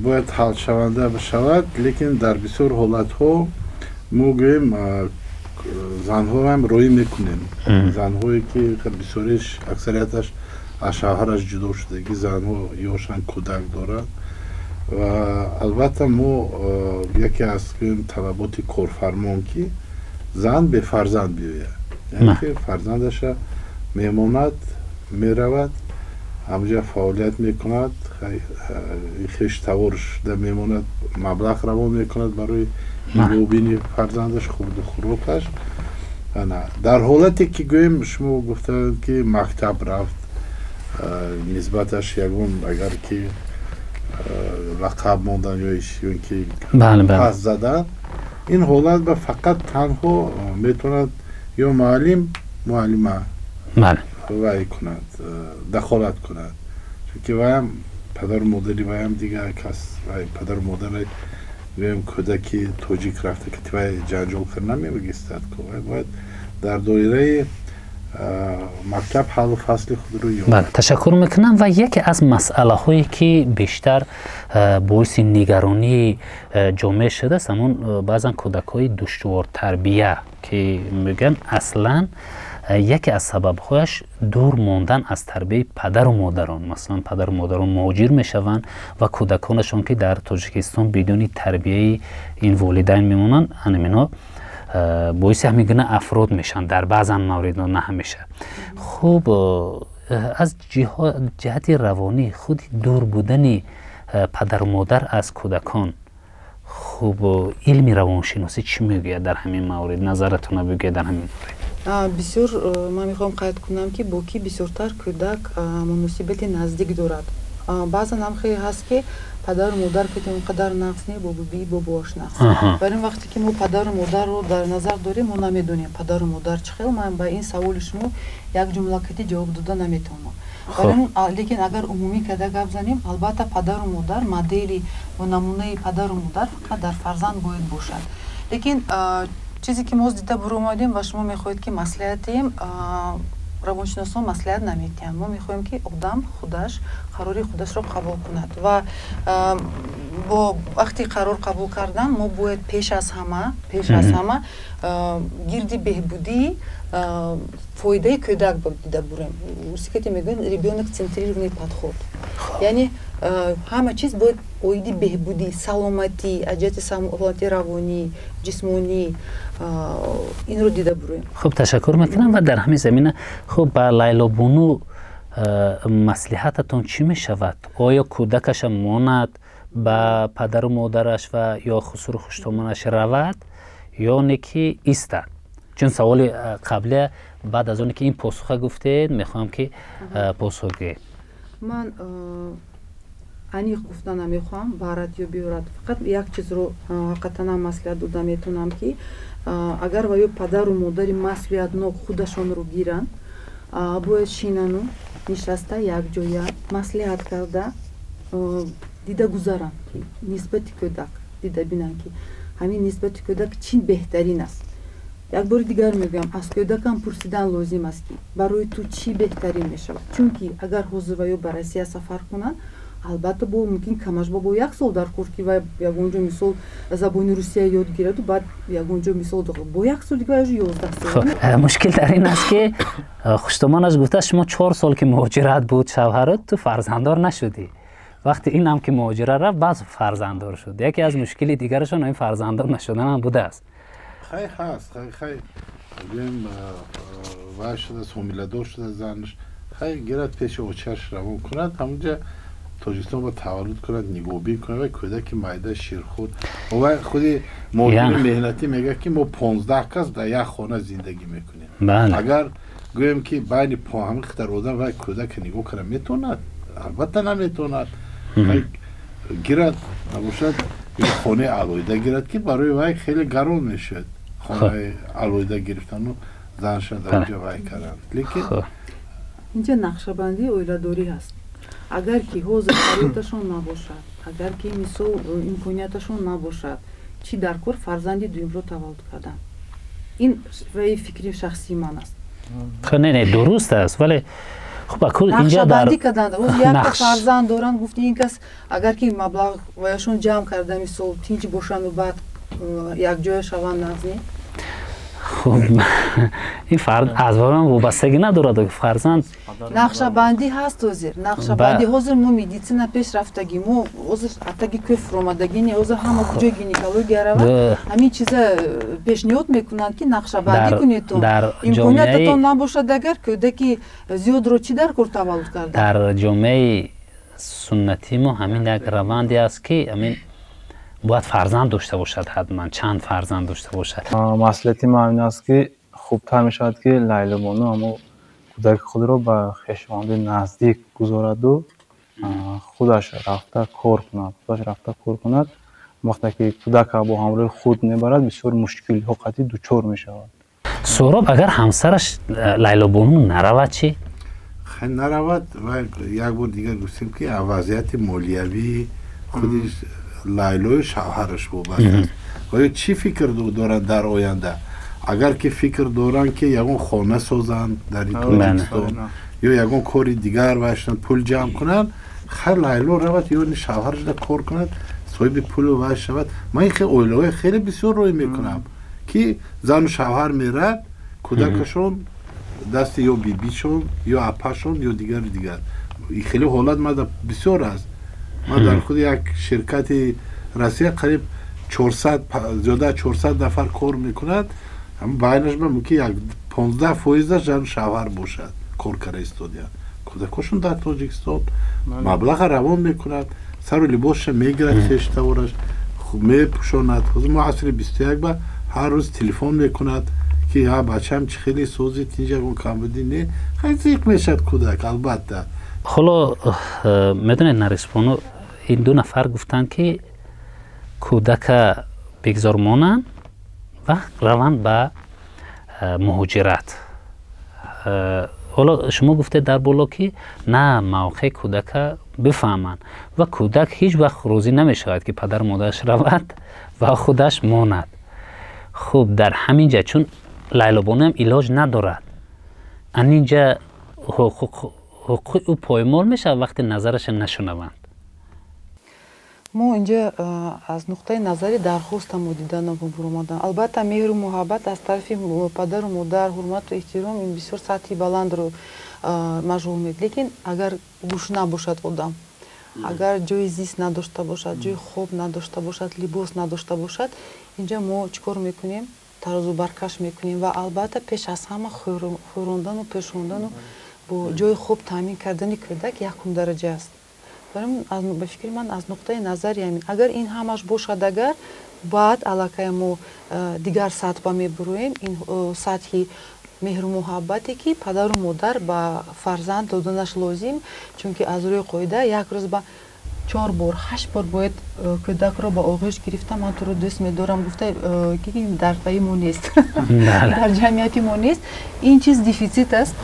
бояд ҳалшаванда бишавад, лекин дар бисёр ҳолатҳо мо гӯем, занҳоам роӣ мекунем. Занҳое ки бисёриш, аксарияташ аз шавҳараш ҷудо шудагӣ занҳо ёшанд, кӯдак доранд, ва албатта мо яке аз гӯем талаботи корфармон, ки зан бефарзанд биёяд, яъне ки фарзандаша мемонад, меравад, ҳамҷа фаъолият мекунад, хештавор шуда мемонад, маблағ равон мекунад барои нигоҳубини фарзандаш, хурду хӯрокаш. Дар ҳолате ки гӯем, шумо гуфтаед, ки мактаб рафт, нисбаташ ягон агар ки лақаб мондан ё ки пас задан, ин ҳолат ба фақат танҳо метавонад ё муаллим, муаллима вай кунад, дахолат кунад, чунки вайам Падару модари вайам дигар кас, вай падару модари гӯем кӯдаки тоҷик рафта ки вай ҷанҷол кард, намегистад ку. Вай бояд дар доираи мактаб ҳаллу фасли худро ёбад.
Бале, ташаккур мекунам. Ва яке аз масъалаҳое, ки бештар боиси нигаронии ҷомеа шудааст, ҳамон баъзан кӯдакҳои душвортарбия, ки мегӯянд, аслан яке аз сабабҳояш дур мондан аз тарбияи падару модарон. Масалан, падару модарон муҳоҷир мешаванд ва кӯдаконашон, ки дар Тоҷикистон бидуни тарбияи ин волидайн мемонанд, анамино боиси ҳамин гуна афрод мешаванд дар баъзан мавридҳо, на ҳамеша. Хуб, аз ҷиҳати равонӣ худи дур будани падару модар аз кӯдакон, хуб, илми равоншиносӣ чӣ мегӯяд дар ҳамин маврид? Назаратона бигӯяд дар ҳамин маврид.
Бисёр ман мехоҳам қайд кунам, ки бо кӣ бисёртар кӯдак муносибати наздик дорад. Баъзан ҳам хеле ҳаст, ки падару модар ки он қадар нағз не, бо бибии бобоаш нағз. Бар ин вақте ки мо падару модарро дар назар дорем, мо намедонем, падару модар чӣ хел. Ман ба ин саволи шумо як ҷумла кати ҷавоб дода наметавонам. Лекин агар умумӣ карда гап занем, албатта, падару модар, модели ва намунаи падару модар фақат дар фарзанд бояд бошад. Лекин чизе ки мо дида буромадем ва шумо мехоҳед, ки маслиҳат диҳем, равоншиносон маслиҳат наметиҳанд. Мо мехоҳем, ки одам худаш қарори худашро қабул кунад ва бо вақти қарор қабул кардан мо бояд пеш аз ҳама гирди беҳбудии фоидаи кӯдак дида бурем. Русикати мегӯянд ребенок центрированный подход, яъне ҳама чиз бояд оиди беҳбудӣ, саломатӣ, аз ҷиҳати саломатии равонӣ, ҷисмонӣ, инро дида буроем.
Хуб, ташаккур мекунам. Ва дар ҳамин замина, хуб, ба Лайлобону маслиҳататон чӣ мешавад? Оё кӯдакаша монад ба падару модараш ва ё хусуру хуштомонаш равад, ё не ки истад? Чун саволи қаблия, баъд аз оне ки ин посуха гуфтед, мехоҳам ки посух гӯед.
Ман аниқ гуфта намехоҳам, барад ё биёрад. Фақат як чизро ҳақиқатан маслиҳат дода метавонам, ки агар ва ё падару модари масъулиятнок худашонро гиранд, бояд шинану нишаста, якҷоя маслиҳат карда, дида гузаранд, ки нисбати кӯдак дида бинанд, ки ҳамин нисбати кӯдак чӣ беҳтарин аст. Як бори дигар мегӯям, аз кӯдакам пурсидан лозим аст, ки барои ту чӣ беҳтарин мешавад. Чунки агар ҳозир ва ё ба Россия сафар кунанд, албатта, бо мумкин камаш бо як сол дар кор, ки вай ягон ҷо, мисол, забони русия ёд гираду, баъд ягон ҷо, мисол, бо як сол дига вай 11 сол.
Мушкил дар ин аст, ки хуштомонаш гуфтааст, шумо 4 сол ки муҳоҷират буд шавҳарот, ту фарзанддор нашудӣ. Вақте ин ҳам ки муҳоҷират рафт, баъд фарзанддор шуд. Яке аз мушкили дигарашон ин фарзанддор нашуданам будааст.
Хай, ҳаст, хай, хай, гӯем, вай шудааст, ҳомиладор шуда занаш. Хай, гирад, пеши очаш равон кунад, ҳамунҷа Тоҷикистон ба таваллуд кунад, нигоҳбин кунад. Вай кӯдаки майда, ширхӯр. Вай худи муҳоҷири меҳнатӣ мегӯяд, ки мо 15 кас дар як хона зиндагӣ мекунем. Агар гӯем, ки байни ҳамин қадар одам вай кӯдака нигоҳ кара метавонад? Албатта, наметавонад. Гирад, набошад, хонаи алоҳида гирад, ки барои вай хеле гарон мешавад хонаи алоҳида гирифтану занша дар онҷа вай каранд, лекин
Инҷа нақшабандии оиладорӣ ҳаст. Агар ки ҳозир шароиташон набошад, агар ки, мисол, имконияташон набошад, чӣ дар кор фарзанди дуюмро таваллуд кардан? Ин ваи фикри шахсии ман аст.
Не, не, дуруст аст, вале хуб, акул инҷа дар
Нақшабандӣ карданд. Якта фарзанд доранд, гуфти ин кас, агар ки маблағ ваяшон ҷамъ карда, мисол, тинҷ бошанду баъд якҷоя шаванд, нағз не?
Хуб, ин аз ман вобастагӣ надорад, фарзанд.
Нақшабандӣ ҳаст ҳозир, нақшабандӣ. Ҳозир мо медицина пеш рафтагӣ, мо ҳозир атаги кӯф омадагӣ не, ҳозир ҳама куҷои гинекология равад, ҳамин чиза пешниҳод мекунанд, ки нақшабандӣ кунедтон. Имкониятатон набошад, агар кӯдаки зиёдро чӣ дар кор таваллуд карда?
Дар ҷомеаи суннатии мо ҳамин як раванде аст, ки ҳамин бояд фарзанд дошта бошад, ҳатман чанд фарзанд дошта бошад.
Маслиҳати ман ин аст, ки хубтар мешавад, ки Лайлобону ҳамо кӯдаки худро ба хешованди наздик гузораду худаш рафта кор кунад, худаш рафта кор кунад. Вақте ки кӯдака бо ҳамроҳи худ мебарад, бисёр мушкилиҳо қатъӣ дучор мешавад.
Суҳроб, агар ҳамсараш Лайлобону наравад, чӣ?
Хай, наравад. Ва як бор дигар гуфтем, ки вазъияти молиявии худи Лайлою шавҳараш вобаста аст. Оё чӣ фикр доранд дар оянда? Агар ки фикр доранд, ки ягон хона созанд дар Тоҷикистон ё ягон кори дигар вайшанд, пул ҷамъ кунанд, хай, Лайло равад ё шавҳараш да кор кунад, соҳиби пулу вай шавад. Ман ин оилаҳои хеле бисёр рӯй мекунам, ки зану шавҳар мерад, кӯдакашон дасти ё бибишон, ё апашон, ё дигару дигар. Хеле ҳолат мада бисёр аст. Ман дар худи як ширкати Россия қариб 400, зиёда аз 400 нафар кор мекунад. Байнаш ба мумкин як 15 фоизаш зану шавҳар бошад, кор карда истодиянд, кӯдакошон дар Тоҷикистон, маблаға равон мекунад, сару либосша мегирад, хештавораш мепӯшонад. Ҳозир мо асри 21 ба ҳар рӯз телефон мекунад, ки ҳа, бачам, чӣ хеле сози, тинҷ, ягон камбудӣ не. Хай, зиқ мешавад кӯдак, албатта.
Ҳоло медонед, Нарисбону, ин ду нафар гуфтанд, ки кӯдака бигзор монанд ва раванд ба муҳоҷират. Ҳоло шумо гуфтед дар боло, ки на, мавқеи кӯдака бифаҳманд ва кӯдак ҳеҷ вақт розӣ намешавад, ки падару модараш равад ва худаш монад. Хуб, дар ҳамин ҷа, чун Лайлобонуам илоҷ надорад, анинҷа ҳуқуқи ӯ поймол мешавад, вақте назараша нашунаванд.
Мо инҷа аз нуқтаи назари дархоста мо дида буромадан. Албатта, меҳру муҳаббат аз тарафи падару модар, ҳурмату эҳтиром, ин бисёр сатҳи баландро машғул мекунад. Лекин агар гушна бошад одам, агар ҷои зист надошта бошад, ҷои хоб надошта бошад, либос надошта бошад, инҷа мо чӣ кор мекунем? Тарозубаркаш мекунем. Ва албатта, пеш аз ҳама хӯрондану пӯшондану бо ҷои хоб таъмин кардани кӯдак якум дараҷа аст. Ба фикри ман, аз нуқтаи назари ҳамин, агар ин ҳамаш бошад, агар баъд аллакай мо дигар сатҳ ба мебуроем, ин сатҳи меҳру муҳаббате, ки падару модар ба фарзанд доданаш лозим, чунки аз рӯи қоида як рӯз ба чор бор, ҳашт бор бояд кӯдакро ба оғӯш гирифта, «Ман туро дӯст медорам» гуфта, ки дар пайи мо нест, дар ҷамъияти мо нест. Ин чиз дефитсит аст,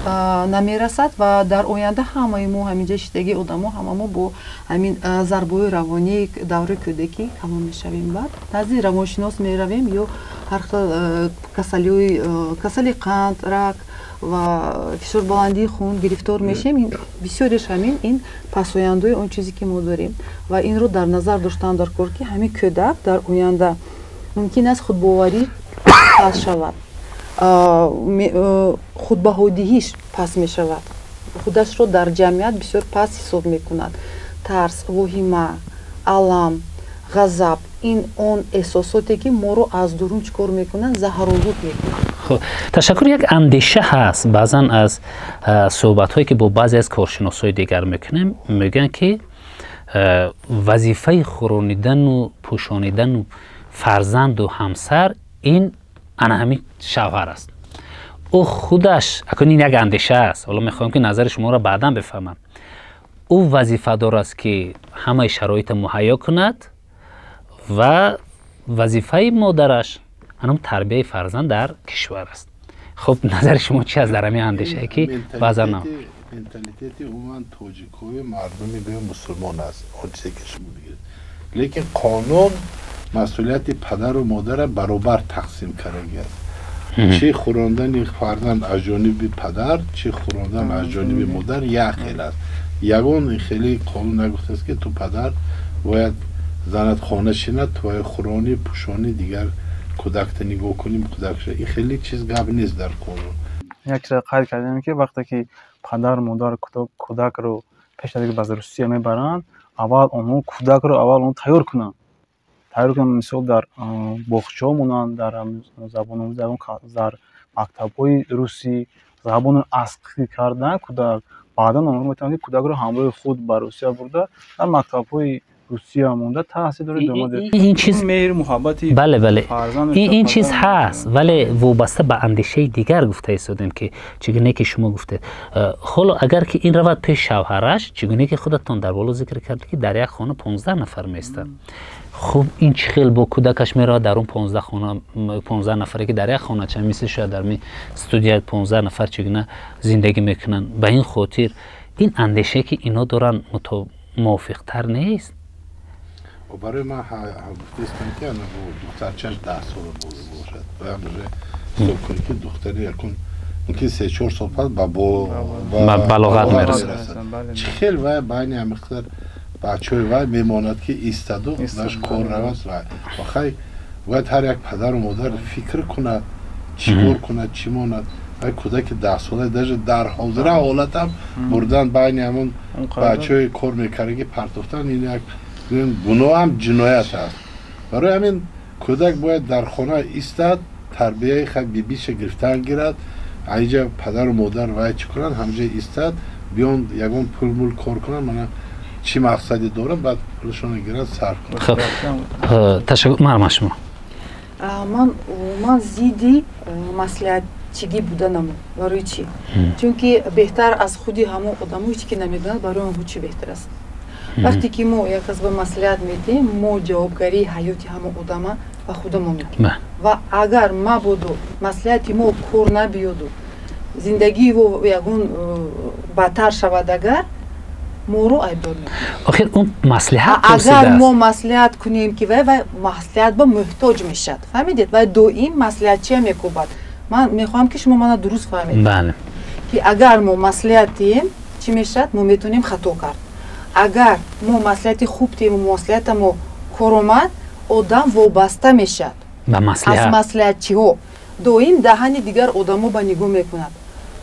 намерасад. Ва дар оянда ҳамаи мо, ҳаминҷа шиштагии одамо, ҳама мо бо ҳамин зарбаҳои равонии давраи кӯдакӣ калон мешавем. Баъд назди равоншинос меравем ё ҳар хел касалиҳои, касали қанд, рак ва фишорбаландии хун гирифтор мешем. Бисёреш ҳамин ин пасояндои он чизе, ки мо дорем. Ва инро дар назар доштан дар кор, ки ҳамин кӯдак дар оянда мумкин аст худбоварӣ паст шавад, худбаҳодиҳиш паст мешавад, худашро дар ҷамъият бисёр паст ҳисоб мекунад. Тарс, воҳима, алам, ғазаб — ин он эҳсосоте, ки моро аз дурун чӣ кор мекунанд? Заҳролуд мекунанд.
Хуб, ташаккур. Як андеша ҳаст, баъзан аз суҳбатҳое, ки бо баъзе аз коршиносҳои дигар мекунем, мегӯянд, ки вазифаи хӯронидану пӯшонидану фарзанду ҳамсар ин ана ҳамин шавҳар аст, ӯ худаш. Акун ин як андеша аст, ҳоло мехоҳам, ки назари шуморо баъдан бифаҳмам. Ӯ вазифадор аст, ки ҳамаи шароита муҳайё кунад, ва вазифаи модараш анам тарбияи фарзанд дар кишвар аст. Хуб, назари шумо чи аст дар ҳамин андешае, ки баъзан
Менталитети умуман тоҷикҳои мардуми гӯё мусулмон аст, он чизе, ки шумо мегӯед. Лекин қонун масъулияти падару модарра баробар тақсим кардагӣ аст: чӣ хӯрондани фарзанд аз ҷониби падар, чӣ хӯрондан аз ҷониби модар як хел аст. Ягон хеле қонун нагуфтааст, ки ту падар бояд занат хона шинад, ту бояд хӯронӣ, пӯшонӣ, дигар кӯдакта нигоҳ кунӣ, кӯдакша. Ин хеле чиз гап нест дар қонун.
Як чизро қайд кардем, ки вақте ки падару модар кӯдакро пеш аз ин ки ба Русия мебаранд, аввал онҳо кӯдакро аввал онҳо тайёр кунанд. Мисол, дар боғчаҳо монанд, дар забономӯзӣ, дар мактабҳои русӣ забонро азхӣ кардан кӯдак, баъдан онҳо метавонанд, ки кӯдакро ҳамроҳи худ ба Русия бурда, дар мактабҳои Русия монда таҳсилро идома диҳад.
Ин чиз
меҳру муҳаббати
Бале,
фарзанду
ин чиз
падар
ҳаст, вале вобаста ба андешаи дигар гуфта истодем, ки чӣ гуне ки шумо гуфтед. Ҳоло агар ки ин равад пеш шавҳараш, чӣ гуне ки худатон дар боло зикр кардед, ки дар як хона 15 нафар меистанд. Хуб, ин чӣ хел бо кӯдакаш меравад дар он 15 хона, 15 нафаре ки дар як хонача, мисли шояд дар ми студия 15 нафар чӣ гуна зиндагӣ мекунанд? Ба ин хотир ин андешае ки ино доранд, мувофиқтар нест.
Барои ман гуфтаистам, ки духтарчаш 10 сола бошад, баям уже ҳисоб кунед, ки духтари якун мумкин 3-4 сол пас ба
балоғат мерасад.
Чӣ хел вай байни ҳамин қадар бачаҳои вай мемонад, ки истаду наш кор равад? Вай охай бояд ҳар як падару модар фикр кунад, чӣ кор кунад, чӣ монад. Вай кӯдаки 10 сола даже дар ҳозира ҳолатам бурдан байни ҳамон бачаҳои кор мекардаги партофтан, ин як гуноҳам ҷиноят аст. Барои ҳамин кӯдак бояд дар хона истад, тарбияи хай бибиша гирифтан гирад. Аиҷа падару модар вай чӣ кунанд, ҳамҷа истад, биён ягон пулмул кор кунанд, мана чӣ мақсаде дорад, баъд пулашонро гиранд, сарф
кунанд. Ташаккур, марҳамат шумо.
Ман зидди маслиҳатчигӣ буданам. Барои чӣ? Чунки беҳтар аз худи ҳамон одамо ҳеч ки намедонад барои онҳо чӣ беҳтар аст. Вақте ки мо як кас ба маслиҳат медиҳем, мо ҷавобгарии ҳаёти ҳамон одама ба худамон мекунем ва агар мабодо маслиҳати мо кор набиёду зиндагии ӯ ягон бадтар шавад, агар моро айбдор мекунад.
Охир он маслиҳат.
Агар мо маслиҳат кунем, ки вай маслиҳат ба муҳтоҷ мешавад, фаҳмидед, вай доим маслиҳатчия мекӯбад. Ман мехоҳам, ки шумо мана дуруст фаҳмед, ки агар мо маслиҳат диҳем, чӣ мешавад? Мо метавонем хато кард. Агар мо маслиҳати хуб диҳем, маслиҳата мо коромад, одам вобаста мешавад аз маслиҳатчиҳо, доим даҳани дигар одамо ба нигоҳ мекунад.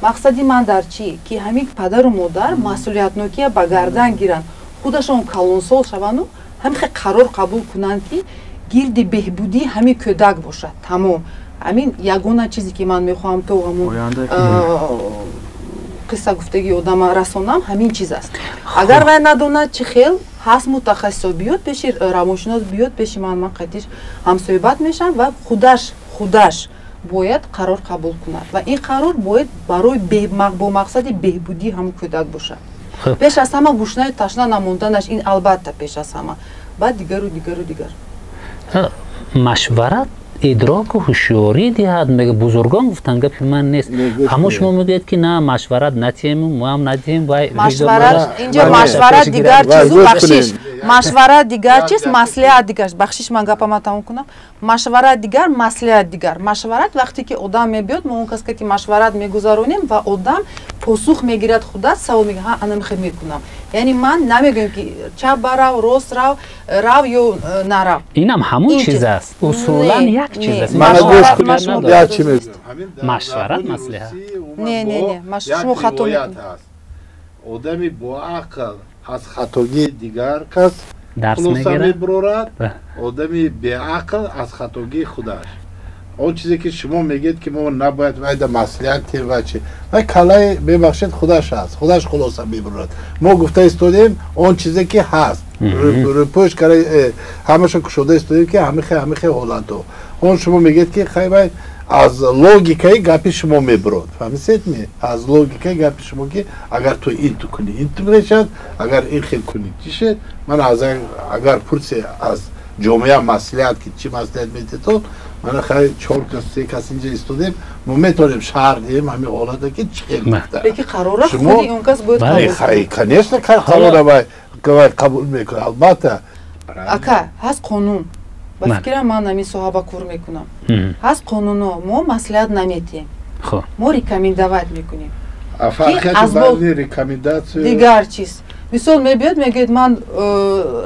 Мақсади ман дар чӣ? Ки ҳамин падару модар масъулиятнокия ба гардан гиранд, худашон калонсол шаванду ҳамин хел қарор қабул кунанд, ки гирди беҳбудии ҳамин кӯдак бошад. Тамом, ҳамин ягона чизе, ки ман мехоҳам то ҳамон қисса гуфтагии одама расонам, ҳамин чиз аст. Агар вай надонад чӣ хел, ҳаст мутахассисо, биёд пеши равоншинос, биёд пеши ман, ман қатиш ҳамсӯҳбат мешавам ва худаш бояд қарор қабул кунад ва ин қарор бояд барои бо мақсади беҳбудии ҳамон кӯдак бошад. Пеш аз ҳама гушнаю ташна намонданаш, ин албатта пеш аз ҳама, баъд дигару дигару дигар.
Машварат идроку ҳушёрӣ диҳад, мега бузургон гуфтан, гапи ман нест. Аммо шумо мегӯед, ки на, машварат натиҳем, моам надиҳем.
Машварат инҷо, машварат дигар чизу, бахшиш, машварат дигар чиз, маслиҳат дигар. Бахшиш, ман гапама тамом кунам. Машварат дигар, маслиҳат дигар. Машварат вақте ки одам мебиёд, мо он кас ки машварат мегузаронем ва одам посух мегирад, худат савол мегирад: ҳа, ана мехел мекунам. Яъне ман намегӯям, ки чап барав, рост рав, рав ё нарав.
Инам ҳамон чиз аст, усулан як чиз аст. Машварат, маслиҳат.
Не, не, не, шумо хато.
Одами боақл аз хатогии дигар кас хулоса мебурорад, одами беақл аз хатогии худаш. Он чизе, ки шумо мегӯед, ки мо набояд вайда маслиҳат ва чи, вай калаи, мебахшед, худаш аст, худаш хулоса мебурорад. Мо гуфта истодем он чизе, ки ҳаст, рӯпӯш кара ҳамаша кушода истодем, ки ҳамихе ҳолатҳо. Он шумо мегӯед, ки хай, вай аз логикаи гапи шумо мебурод, фаҳмисед ми? Аз логикаи гапи шумо, ки агар ту ин ту кунӣ, ин ту мешавад, агар ин хел кунӣ, чӣ шед. Ман аз агар пурсе аз ҷомеа маслиҳат, ки чӣ маслиҳат медиҳед, мана хай, чор кас, се кас инҷа истодем, мо метавонем шарҳ диҳем ҳамин ҳолата, ки чӣ хел.
Лекин қарора худи он кас бояд.
Хай, конечно, қарора вай қабул мекунад, албатта.
Ака, ҳаст қонун. Ба фикрам, ман ҳамин соҳа ба кор мекунам. Ҳаст қонуно, мо маслиҳат наметиҳем, мо рекомендовать мекунем. Дигар чиз. Мисол, мебиёд, мегӯяд: ман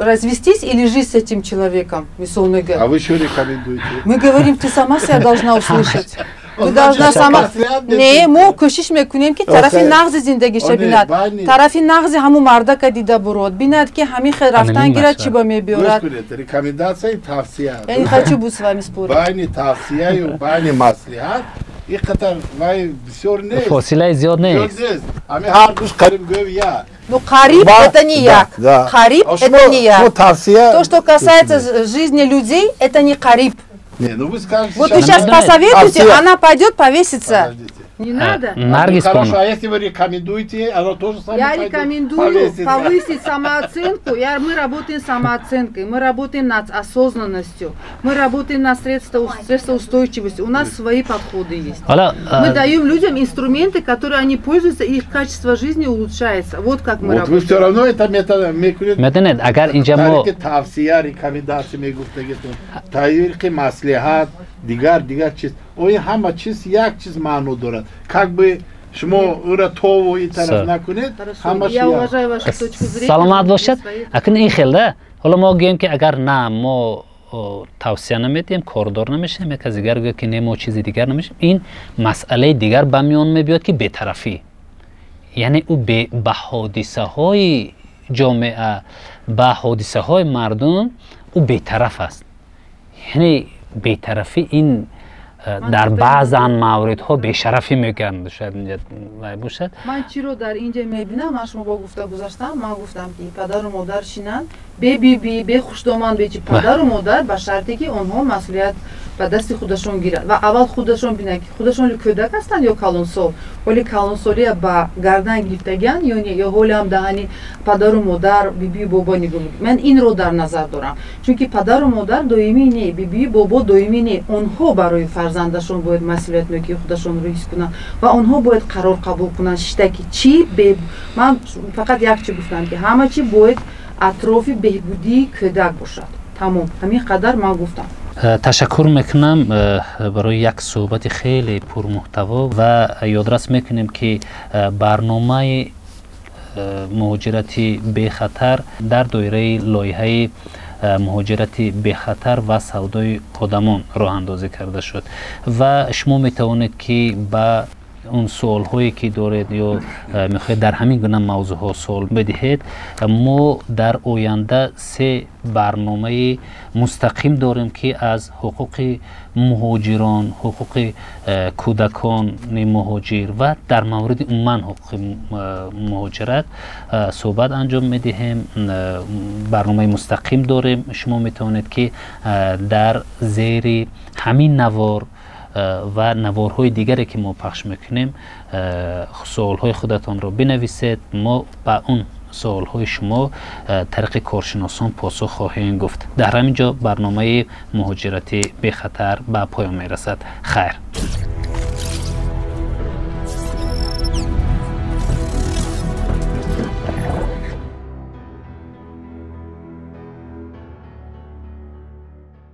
развестись или жить с этим человеком, мисол мегӯяд.
А вы что рекомендуете?
Мы говорим: ты сама себя должна услышать, ты должна сама. Не, мо кӯшиш мекунем, ки тарафи нағзи зиндагиша бинад, тарафи нағзи ҳамун мардака дида бурод, бинад, ки ҳамин хел рафтан гирад, чӣ ба мебиёрад.
Рекомендация, тавсия.
Я не хочу с вами спорить.
Байни тавсияю байни маслиҳат ин қадар вай бисёр нест.
Фосилаи зиёд нест.
Ҳамин ҳар душ қариб гӯем як.
Ну, қариб это не як. Қариб это не як. То, что касается жизни людей, это не қариб.
Не, ну вы скажете.
Вот вы сейчас посоветуете, она пойдет повеситься. Не надо.
Наргиз.
Хорошо, а если вы рекомендуете, оно тоже самое.
Я рекомендую повысить самооценку. Мы работаем с самооценкой, мы работаем над осознанностью, мы работаем над стрессоустойчивостью. У нас свои подходы есть. Мы даем людям инструменты, которые они пользуются, и их качество жизни улучшается. Вот как мы
вот
работаем.
Вы все равно это метод мекунед.
Медонед, агар инҷа мо
тавсия, рекомендация мегуфтагитон, тариқи маслиҳат, дигар чиз. Ои ҳама чиз як чиз маъно дорад. Как бы шумо ӯра тову ин тараф накунед, ҳамаш.
Я уважаю вашу точку зрения.
Саломат бошад. Акун ин хел да, ҳоло мо гӯем, ки агар на, мо тавсия намедиҳем, кордор намешавем, як аз дигар гӯяд, ки не, мо чизи дигар намешавем, ин масъалаи дигар ба миён мебиёд, ки бетарафӣ, яъне ӯ ба ҳодисаҳои ҷомеа, ба ҳодисаҳои мардум ӯ бетараф аст. Яъне бетарафӣ ин дар баъзан мавридҳо бешарафӣ мегӯянд, шояд инҷа вай бошад.
Ман чиро дар инҷа мебинам? Ман шумо бо гуфта гузаштам, ман гуфтам, ки падару модар шинанд, бе биби, бе хушдоман, бе чи, падару модар, ба шарте ки онҳо масъулият ба дасти худашон гиранд ва аввал худашон бинанд, ки худашон кӯдак ҳастанд ё калонсол, ҳоли калонсолия ба гардан гирифтагианд ё не, ё ҳолиам даҳани падару модар, бибию бобо нигоҳ. Ман инро дар назар дорам, чунки падару модар доимӣ не, бибию бобо доимӣ не. Онҳо барои фарзандашон бояд масъулиятнокии худашонро ҳис кунанд ва онҳо бояд қарор қабул кунанд шита, ки чӣ. Ман фақат як чи гуфтам, ки ҳама чи бояд атрофи беҳбудии кӯдак бошад. Тамом, ҳамин қадар ман гуфтам.
Ташаккур мекунам барои як суҳбати хеле пурмуҳтаво ва ёдрас мекунем, ки барномаи муҳоҷирати бехатар дар доираи лоиҳаи муҳоҷирати бехатар ва савдои одамон роҳандозӣ карда шуд ва шумо метавонед, ки ба он суолҳое ки доред ё мехоҳед дар ҳамин гуна мавзӯъҳо суол бидиҳед, мо дар оянда се барномаи мустақим дорем, ки аз ҳуқуқи муҳоҷирон, ҳуқуқи кӯдакони муҳоҷир ва дар мавриди умуман ҳуқуқи муҳоҷират суҳбат анҷом медиҳем. Барномаи мустақим дорем. Шумо метавонед, ки дар зери ҳамин навор ва наворҳои дигаре, ки мо пахш мекунем, суолҳои худатонро бинависед. Мо ба он суолҳои шумо тариқи коршиносон посух хоҳем гуфт. Дар ҳамин ҷо барномаи муҳоҷирати бехатар ба поён мерасад. Хайр.